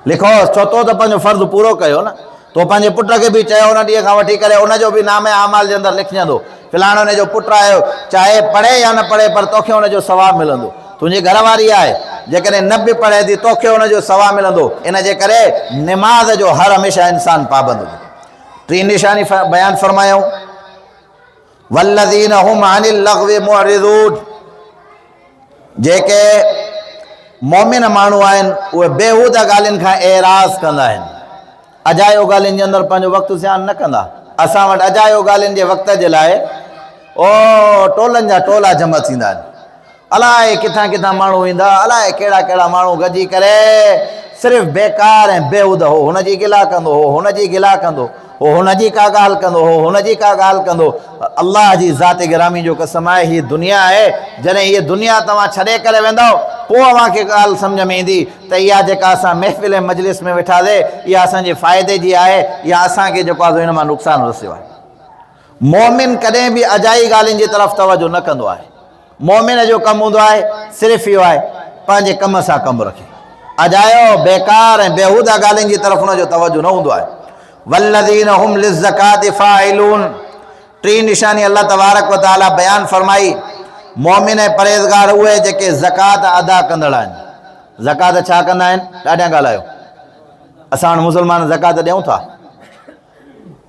لکوس، ڇو تو ته پنهنجو فرض پورو ڪيو نه. تو پنهنجي پٽ کي به چيو ان ڏينهن کان وٺي ڪري ان جو به نامه اعمال جي اندر لکجندو. فلاڻو ان جو پٽ آهي، چاهي پڙهي يا نه پڙهي پر توکي ان جو ثواب ملندو. تنهنجي گهر واري آهي، جيڪڏهن نه به پڙهي ٿي توکي ان جو ثواب ملندو. ان جي ڪري نماز جو هر هميشه انسان پابند هجي. ٽين نشاني بيان فرمايائون، والذين هم عن اللغو معرضون جيڪي مؤمن ماڻهو آهن اهي بيهوده ڳالهين کان اعراض ڪندا آهن. اجايو ڳالهين جي اندر پنهنجو وقت زيان نه ڪندا. اسان وٽ اجايو ڳالهين جي وقت جي لاء او ٽولن جا ٽولا جمع ٿيندا آهن. الائي ڪٿان ڪٿان ماڻهو ايندا، الائي ڪهڙا ڪهڙا ماڻهو گڏجي ڪري صرف بيڪار ۽ بيهوده هو هن جي گلا ڪندو، هو هن جي گلا ڪندو، هو هن جي ڪا ڳالهه ڪندو، هو هن جي ڪا ڳالهه ڪندو. الله جي ذات گرامي جو قسم آهي هيء دنيا آهي، جڏهن هيء دنيا توهان ڇڏي ڪري ويندؤ پوء اوهان کي ڳالهه سمجهه ۾ ايندي ته اها جيڪا اسان محفل ۽ مجلس ۾ ويٺاسي اها اسان جي فائدي جي آهي يا اسان کي جيڪو آهي سو ان مان نقصان رسيو آهي. مؤمن ڪڏهن به اجائي ڳالهين جي طرف توجه نه ڪندو آهي. مؤمن جو ڪم هوندو آهي صرف اهو آهي پنهنجي ڪم سان ڪم رکي. اجايو، بيڪار ۽ بيهوده ڳالهين جي طرف ان جو توجه نه هوندو آهي. والذين هم للزڪاة فاعلون ٽين نشاني الله تبارڪ و تعالي بيان فرمائي، مؤمن ۽ پرهيزگار اهي جيڪي زڪوات ادا ڪندڙ آهن. زڪوات ڇا ڪندا آهن؟ ڏاڍيان ڳالهايو. اسان وٽ مسلمان زڪوات ڏيون ٿا؟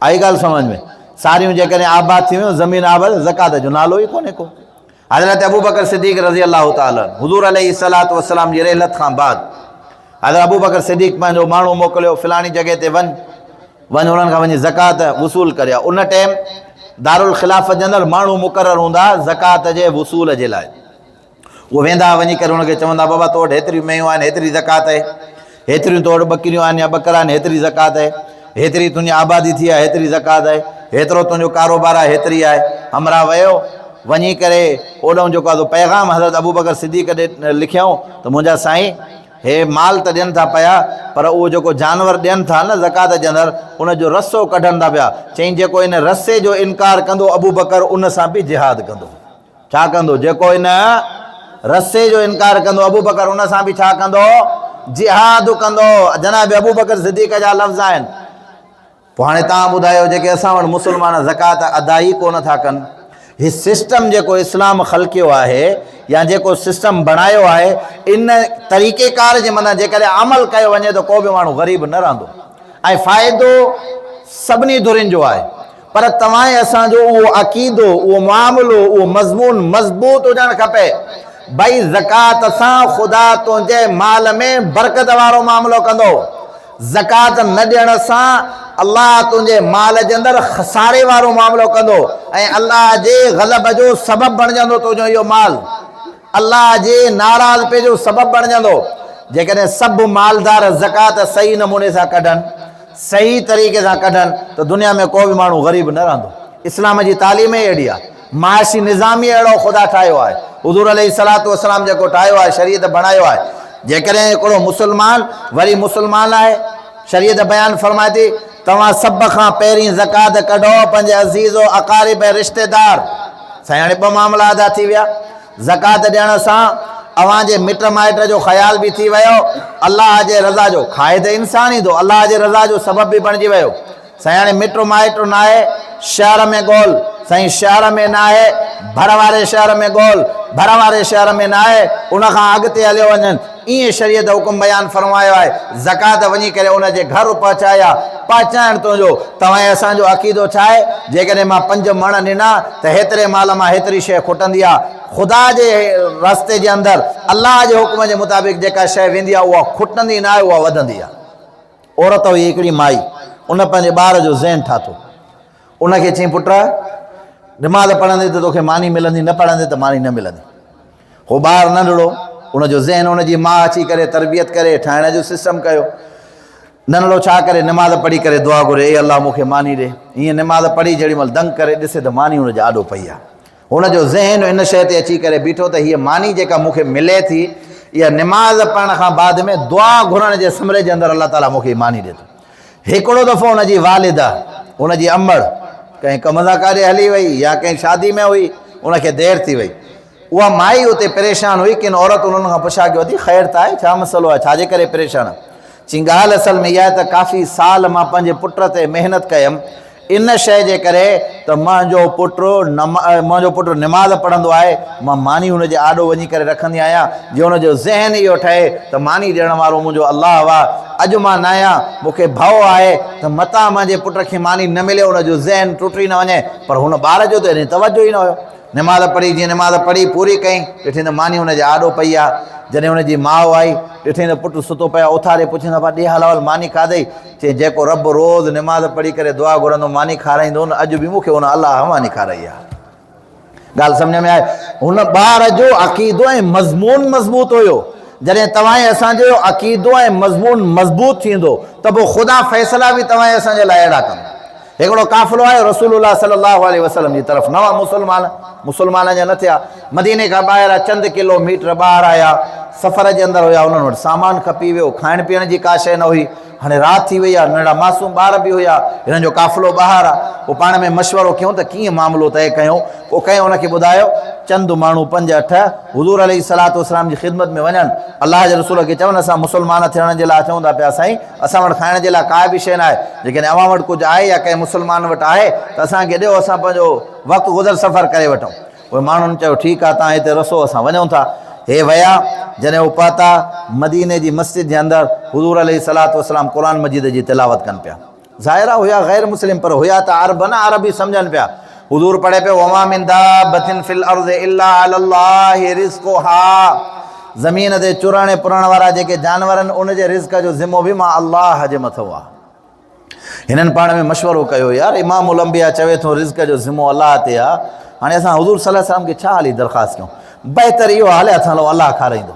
آئي ڳالهه سمجھ ۾؟ ساريون جيڪڏهن آباد ٿي ويون، زمين آباد، زڪوات جو نالو ئي ڪونهي ڪو. حضرت ابوبڪر صديق رضي الله تعالٰي عنه حضور عليه الصلوة والسلام جي رحلت کان بعد حضرت ابوبڪر صديق پنهنجو ماڻهو موڪليو فلاڻي جڳهه تي وڃ وڃ انهن کان وڃي زڪوات وصول ڪري آ. ان ٽيم دارالخلافت جي اندر ماڻهو مقرر هوندا ها زڪوات جي وصول جي لاء. اهي ويندا ها وڃي ڪري انهن کي چوندا بابا تو وٽ هيتريون مينهون آهن هيتري زڪوات آهي، هيتريون تو وٽ ٻڪريون آهن يا ٻڪرا آهن هيتري زڪوات آهي، هيتري تنهنجي آبادي ٿي آهي هيتري زڪوات آهي، هيترو تنهنجو ڪاروبار آهي هيتري آهي. همراهه ويو وڃي ڪري اوڏانهن جيڪو آهي سو پيغام حضرت ابوبڪر صديق ڏي لکيائون ته منهنجا سائين! هي مال ته ڏين ٿا پيا پر اهو جيڪو جانور ڏين ٿا نه زڪوات جي اندر ان جو رسو ڪڍن ٿا پيا. چيائين جيڪو ان رسي جو انڪار ڪندو ابوبڪر ان سان به جهاد ڪندو. ڇا ڪندو؟ جيڪو ان رسي جو انڪار ڪندو ابوبڪر ان سان به ڇا ڪندو؟ جهاد ڪندو. جناب ابوبڪر صديق جا لفظ آهن. پوء هاڻي توهان ٻڌايو جيڪي اسان وٽ مسلمان زڪوات ادا ئي ڪونه ٿا ڪن، هي سسٽم جيڪو اسلام خلقيو آهي يا جيڪو سسٽم بڻايو آهي ان طريقيڪار جي مٿان جيڪڏهن عمل ڪيو وڃي ته ڪو به ماڻهو غريب نه رهندو ۽ فائدو سڀني ڌرين جو آهي پر توهان ۽ اسان جو اهو عقيدو، اهو معاملو، اهو مضمون مضبوط هجڻ کپي ڀئي زڪوات سان خدا تنهنجي مال ۾ برڪت وارو معاملو ڪندو. زڪوات نه ڏيڻ سان الله تنهنجي مال جي اندر خساري وارو معاملو ڪندو ۽ الله جي غضب جو سبب بڻجندو تنهنجو اهو مال الله جي ناراضپي جو سبب بڻجندو. جيڪڏهن سڀ مالدار زڪوات صحيح نموني سان ڪڍن، صحيح طريقي سان ڪڍن ته دنيا ۾ ڪو به ماڻهو غريب نه رهندو. اسلام جي تعليم ئي اهڙي آهي. معاشي نظام ئي اهڙو خدا ٺاهيو آهي. حضور عليه الصلوة والسلام جيڪو ٺاهيو آهي، شريعت بڻايو آهي. جيڪڏهن هڪڙو مسلمان وري مسلمان آهي، شريعت بيان فرمائي ٿي، توهان سڀ کان پهرين زڪوات ڪڍو پنهنجي عزيز و اقارب ۽ رشتيدار. سائين هاڻي ٻه معاملا ادا ٿي ويا. زڪوات ڏيڻ سان اوهان جي مٽ مائٽ جو خيال به ٿي ويو، الله جي رضا جو، کائي ته انسان ئي ٿو، الله جي رضا جو سبب به بڻجي ويو. سائين هاڻي مٽ مائٽ ناهي شهر ۾ ڳول، سائين شهر ۾ ناهي ڀر واري شهر ۾ ڳول، ڀر واري شهر ۾ ناهي ان کان اڳتي هليو وڃن، ائين شريعت حڪم بيان فرمايو آهي، زڪوات وڃي ڪري ان جي گهر پهچائي ها، پهچائڻ تنهنجو، توهان ۽ اسان جو عقيدو ڇا آهي، جيڪڏهن مان پنج مڻ ڏنا ته هيتري مال مان هيتري شيء کٽندي آ، خدا جي رستي جي اندر الله جي حڪم جي مطابق جيڪا شيء ويندي آ اها کٽندي ناهي اها وڌندي آ. عورت هئي هڪڙي مائي، ان پنهنجي ٻار جو ذهن ٺاهتو. ان کي چيائين، پٽ! نماز پڙهندين ته توکي ماني ملندي، نه پڙهندين ته ماني نه ملندي. هو ٻار ننڍڙو، ان جو ذهن ان جي ماء اچي ڪري تربيت ڪري ٺاهڻ جو سسٽم ڪيو. ننڍڙو ڇا ڪري، نماز پڙهي ڪري دعا گهري، اي الله مون کي ماني ڏي. ائين نماز پڙهي جهڙي مهل دنگ ڪري ڏسي ته ماني ان جي آڏو پئي آهي. هن جو ذهن ان شيء تي اچي ڪري بيٺو ته هيء ماني جيڪا مون کي ملي ٿي، اها نماز پڙهڻ کان بعد ۾ دعا گهرڻ جي ثمري جي اندر الله تعاليٰ مون کي هيء ماني ڏي ٿو. هڪڙو دفعو هن جي والده، هن جي امڙ، ڪنهن ڪم سان ڪاڏي هلي وئي يا ڪنهن شادي ۾ هئي، ان کي دير ٿي وئي. اها مائي اتي پريشان هئي، ڪن عورت انهن کان پڇا ڪيو، ادي خير ته آهي، ڇا مسئلو آهي، ڇا جي ڪري پريشان آهين؟ چيائين، ڳالهه اصل ۾ اها آهي ته ڪافي سال مان پنهنجي پٽ تي محنت ڪيم، ان شيء جي ڪري ته منهنجو پٽ منهنجو پٽ نماز پڙهندو آهي، مان ماني هن جي آڏو وڃي ڪري رکندي آهيان، جيئن هن جو ذهن اهو ٺهي ته ماني ڏيڻ وارو منهنجو الله آ، اڄ مان ناهيان، مون کي ڀؤ آهي ته متان منهنجي پٽ کي ماني نه ملي، هن جو ذهن ٽٽي نه وڃي، پر هن ٻار جو ته ايڏي توجه ئي نه هيو. نماز پڙهي، جيئن نماز پڙهي پوري ڪئين، ڏٺئين ته ماني هن جي آڏو پئي آ. جڏهن هن جي ماء آئي، ڏٺئين ته پٽ ستو پيو آ، اٿاري پڇيس، ابا ڏي حال احوال، ماني کاڌئي؟ چيائين، جيڪو رب روز نماز پڙهي ڪري دعا گهرندو ماني کارائيندو نه، اڄ به مون کي ان الله ماني کارائي آ. ڳالهه سمجهه ۾ آئي؟ هن ٻار جو عقيدو ۽ مضمون مضبوط هيو. جڏهن توهان ۽ اسان جو عقيدو ۽ مضمون مضبوط ٿيندو ته پوء خدا فيصلا به توهان ۽ اسان جي لاء اهڙا ڪندو. هڪڙو قافلو آيو رسول الله صلي الله عليه وسلم جي طرف، نوان مسلمان، مسلمان اڃا نه ٿيا، مديني کان ٻاهر چند ڪلو ميٽر ٻاهر آيا، سفر جي اندر هيا، انهن وٽ سامان کپي ويو، کائڻ پيئڻ جي ڪا شيء نه هئي، هاڻي رات ٿي وئي آهي، ننڍڙا معصوم ٻار به هيا، هنن جو قافلو ٻاهر آ، پوء پاڻ ۾ مشورو ڪيون ته ڪيئن معاملو طئي ڪيون، پوء ڪنهن ان کي ٻڌايو، چند ماڻهو پنج اٺ حضور عليه الصلوة والسلام جي خدمت ۾ وڃن، الله جي رسول کي چون اسان مسلمان ٿيڻ جي لاء اچون ٿا پيا سائين، اسان وٽ کائڻ جي لاء ڪا به شيء ناهي، جيڪڏهن اوهان وٽ ڪجهه آهي يا ڪنهن مسلمان وٽ آهي ته اسان کي ڏيو، اسان پنهنجو وقت گذر سفر ڪري وٺون. پوء ماڻهن چيو، ٺيڪ آهي، توهان هتي رسو، اسان وڃون ٿا. هي ويا، جڏهن هو پهتا، مديني جي مسجد جي اندر حضور عليه الصلوة والسلام قرآن مجيد جي تلاوت ڪن پيا. ظاهر آهي هيا غير مسلم پر هيا ته عرب نه، عربي سمجهن پيا. حضور پڙهي پيو، وما من دابة في الارض الا علي الله رزقها، زمين تي چرڻ ۽ پرڻ وارا جيڪي جانور آهن ان جي رزق جو ذمو به مان الله جي مٿو آهي. هنن پاڻ ۾ مشورو ڪيو، يار امام الانبياء چوي ٿو رزق جو ذمو الله تي آهي، هاڻي اسان حضور صلي الله عليه وسلم کي ڇا هلي درخواست ڪيون، بهتر اهو حال آهي اسان هلون الله کارائيندو.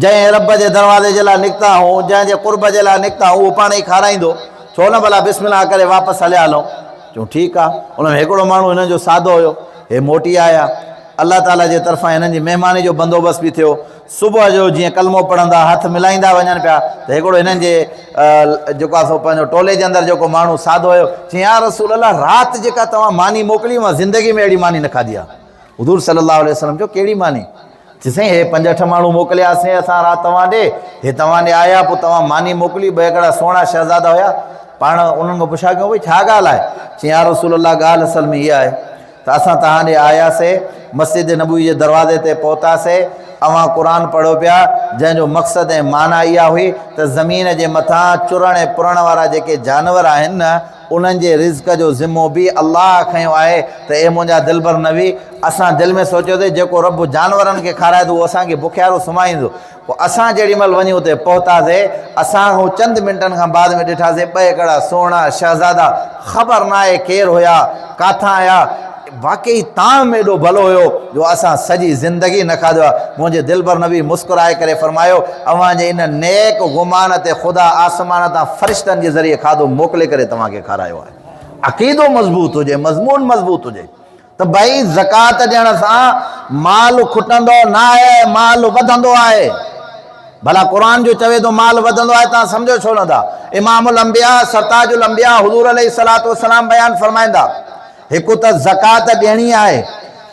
جنهن رب جي دروازي جي لاء نڪتا آهيون، جنهن جي قرب جي لاء نڪتا آهيون، اهو پاڻ ئي کارائيندو، ڇو نه ڀلا بسم الله ڪري واپس هليا هلون. چيون ٺيڪ آ. ان ۾ هڪڙو ماڻهو هنن جو سادو هيو. هي موٽي آيا. الله تعاليٰ جي طرفان هنن جي مهماني جو بندوبست به ٿيو. صبح جو جيئن ڪلمو پڙهندا هٿ ملائيندا وڃن پيا ته هڪڙو هنن جي جيڪو آ سو پنهنجو ٽولي جي اندر جيڪو ماڻهو سادو هيو، چيائين يا رسول الله رات جيڪا توهان ماني موڪلي مان زندگي ۾ اهڙي ماني نه کاڌي آ. حضور صلي الله عليه وسلم چيو ڪهڙي ماني؟ چي سائين هي پنج اٺ ماڻهو موڪلياسين اسان رات توهان ڏي، هي توهان ڏي آيا پوء توهان ماني موڪلي، ٻه هڪڙا سهڻا شهزادا هيا، پاڻ انهن کان پڇا ڪيون ڀئي ڇا ڳالهه آهي؟ چيائين يا رسول الله ڳالهه اصل ۾ اها آهي ته اسان توهان ڏي آياسي، مسجد نبوي جي دروازي تي پهتاسي، اوهان قرآن پڙهو پيا، جنهن جو مقصد ۽ معنيٰ اها هئي ته زمين جي مٿان چرڻ ۽ پرڻ وارا جيڪي جانور آهن نه، انهن جي رزق جو ذمو به الله کنيو آهي ته اي منهنجا دلبر نبي! اسان دل ۾ سوچيو ته جيڪو رب جانورن کي کارائي ٿو اهو اسان کي بکيارو سمهائيندو. پوء اسان جهڙي مهل وڃي اتي پهتاسي، اسان هو چند منٽن کان بعد ۾ ڏٺاسي ٻه هڪڙا سهڻا شهزادا خبر ناهي ڪير هيا، ڪاٿان آيا، واقعي طعام ايڏو ڀلو هيو جو اسان سڄي زندگي نه کاڌو آهي. منهنجي دلبر نبي مسڪرائي ڪري فرمايو، اوهان جي ان نيڪ گمان تي خدا آسمان تان فرشتن جي ذريعي کاڌو موڪلي ڪري توهان کي کارايو آهي. عقيدو مضبوط هجي، مضمون مضبوط هجي. ته ڀئي زڪوات ڏيڻ سان مال کٽندو نه آهي مال وڌندو آهي. ڀلا قرآن جو چوي ٿو مال وڌندو آهي توهان سمجهو ڇو نه ٿا؟ امام الانبياء سرتاج الانبياء حضور عليه الصلوة والسلام بيان فرمائن ٿا هڪ ته زڪوات ڏيڻي آهي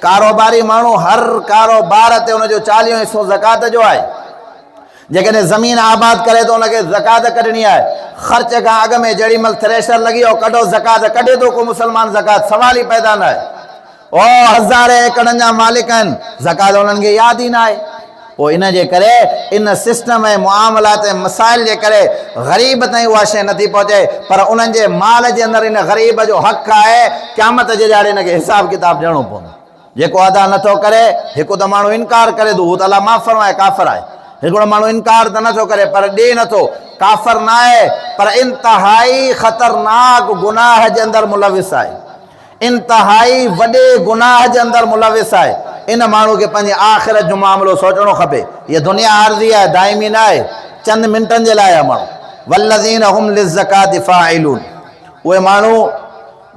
ڪاروباري ماڻهو هر ڪاروبار تي ان جو چاليهون حصو زڪوات جو آهي. جيڪڏهن زمين آباد ڪري ته ان کي زڪوات ڪڍڻي آهي. خرچ کان اڳ ۾ جهڙي مهل ٿريشر لڳي ويو ڪڍو زڪوات، ڪڍي ٿو ڪو مسلمان زڪوات؟ سوال ئي پيدا نه آهي. او هزارين ايڪڙن جا مالڪ آهن، زڪوات انهن کي ياد ئي نه آهي. پوء ان جي ڪري ان سسٽم ۽ معاملات ۽ مسائل جي ڪري غريب تائين اها شيء نٿي پهچي پر انهن جي مال جي اندر ان غريب جو حق آهي، قيامت جي ڏهاڙي ان کي حساب ڪتاب ڏيڻو پوندو. جيڪو ادا نه ٿو ڪري، هڪ ته ماڻهو انڪار ڪري ٿو، هو ته الله معاف فرمائي ڪافر آهي. هڪڙو ماڻهو انڪار ته نه ٿو ڪري پر ڏي نه ٿو، ڪافر نه آهي پر انتهائي خطرناڪ گناهه جي اندر ملوث آهي. انتهائي وڏي گناهه جي اندر ملوث آهي. ان ماڻهو کي پنهنجي آخرت جو معاملو سوچڻو کپي. هيء دنيا عارضي آهي، دائمي نه آهي. چند منٽن جي لاء آهي ماڻهو. والذين هم للزڪاة فاعلون اهي ماڻهو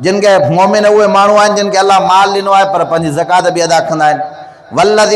جن کي مؤمن اهي ماڻهو آهن جن کي الله مال ڏنو آهي پر پنهنجي زڪوات به ادا ڪندا آهن. والذين.